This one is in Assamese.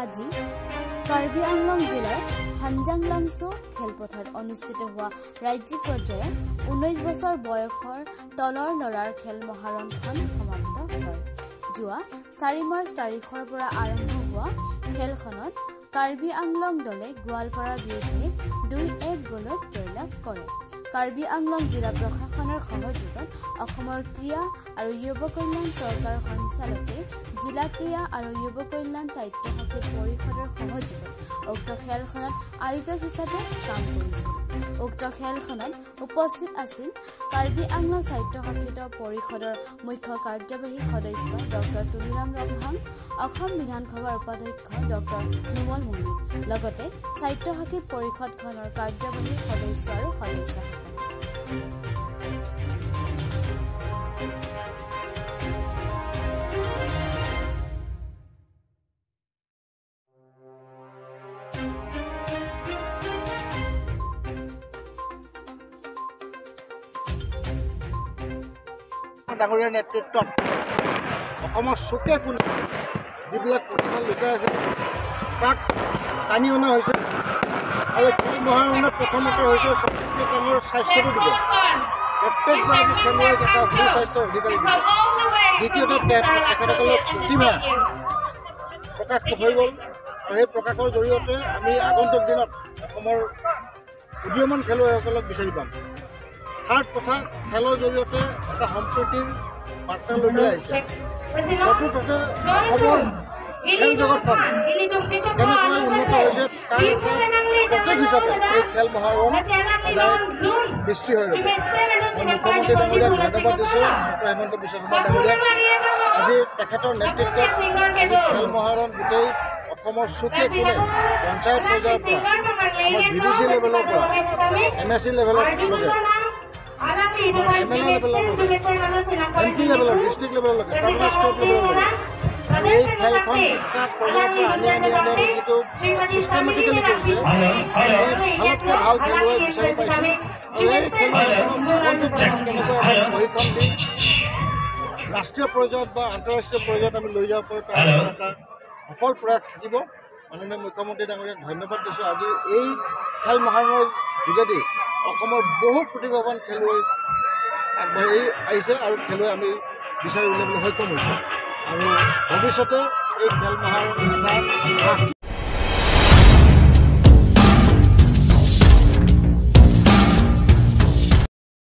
আজি কাৰ্বি আংলং জিলাৰ হাঞ্জাংলাংছো খেলপথাৰত অনুষ্ঠিত হোৱা ৰাজ্যিক পৰ্যায়ৰ 19 বছৰ বয়সৰ তলৰ ল'ৰাৰ খেল মহাৰণখন সমাপ্ত হয়। যোৱা 4 মাৰ্চ তাৰিখৰ পৰা আৰম্ভ হোৱা খেলখনত কাৰ্বি আংলং দলে গোৱালপাৰাৰ বিৰুদ্ধে 2-1 গ'লত জয়লাভ কৰে। কাৰ্বি আংলং জিলা প্ৰশাসনৰ সহযোগত অসমৰ ক্ৰীড়া আৰু যুৱ কল্যাণ চৰকাৰ সঞ্চালকে জিলা ক্ৰীড়া আৰু যুৱ কল্যাণ স্বায়ত্তশাসিত পৰিষদৰ সহযোগত উক্ত খেলখনত আয়োজক হিচাপে কাম কৰিছিল। উক্ত খেলখনত উপস্থিত আছিল কাৰ্বি আংলং স্বায়ত্তশাসিত পৰিষদৰ মুখ্য কাৰ্যবাহী সদস্য ডক্টৰ তুলিৰাম ৰংহাং, অসম বিধানসভাৰ উপাধ্যক্ষ ডক্টৰ নোমল মুৰ্মী, লগতে স্বায়ত্তশাসিত পৰিষদখনৰ কাৰ্যবাহী সদস্য আৰু সদস্যসকল। ডাঙৰীয়াৰ নেতৃত্বত অসমৰ চুকে কোণে যিবিলাক প্ৰতিভা লুকাই আছে তাক টানি অনা হৈছে। আৰু খেল মহাৰণত প্ৰথমতে হৈছে চবতকৈ তেওঁৰ স্বাস্থ্যটো দিব, প্ৰত্যেকগৰাকী খেলুৱৈক এটা সুস্বাস্থ্যৰ অধিকাৰী দিব। দ্বিতীয়তে তেখেতসকলৰ প্ৰতিভা প্ৰকাশ হৈ গ'ল আৰু সেই প্ৰকাশৰ জৰিয়তে আমি আগন্তুক দিনত অসমৰ উদীয়মান খেলুৱৈসকলক বিচাৰি পাম। থাৰ্ড কথা, খেলৰ জৰিয়তে এটা সম্প্ৰীতিৰ বাৰ্তা লৈ পেলাই আহিছে। চতুৰ্থতে, অসমৰ খেল জগতখন কেনেকৈ উন্নত হৈছে তাৰ এটা প্ৰতীক হিচাপে এই খেল মহাৰণ সদায় বৃষ্টি হৈ ৰ'ব। মই মুখ্যমন্ত্ৰী ডাঙৰীয়াক ধন্যবাদ দিছোঁ, ডক্টৰ হিমন্ত বিশ্ব শৰ্মা ডাঙৰীয়াক। আজি তেখেতৰ নেতৃত্বত আজি খেল মহাৰণ গোটেই অসমৰ চুকে কোণে পঞ্চায়ত পৰ্যায়ৰ পৰা আমাৰ VDC লেভেলৰ পৰা MAC লেভেললৈকে, MLA লেভেললৈকে, MP লেভেলৰ, ডিষ্ট্ৰিক্ট লেভেললৈকে, তাৰপৰা ষ্টেট লেভেললৈকে এই খেলখন এটা পৰ্যায়ৰ পৰা আনি আনি আনি আনি যিটো চিষ্টেমেটিকেলি কৰিছে, ভালতকৈ ভাল খেলুৱৈ বিচাৰি পাইছোঁ। আৰু এই খেলুৱৈসকলক আগন্তুক দিনত কেনেকৈ আমি প্ৰশিক্ষণ দি ৰাষ্ট্ৰীয় পৰ্যায়ত বা আন্তঃৰাষ্ট্ৰীয় পৰ্যায়ত আমি লৈ যাব পাৰোঁ তাৰ এটা সফল প্ৰয়াস থাকিব। মাননীয় মুখ্যমন্ত্ৰী ডাঙৰীয়াক ধন্যবাদ দিছোঁ। আজি এই খেল মহাৰণৰ যোগেদি অসমৰ বহু প্ৰতিভাৱান খেলুৱৈ আগবাঢ়ি আহিছে আৰু খেলুৱৈ আমি বিচাৰি উলিয়াবলৈ সক্ষম হৈছোঁ। আৰু ভৱিষ্যতে এই খেল মহাৰণ এটা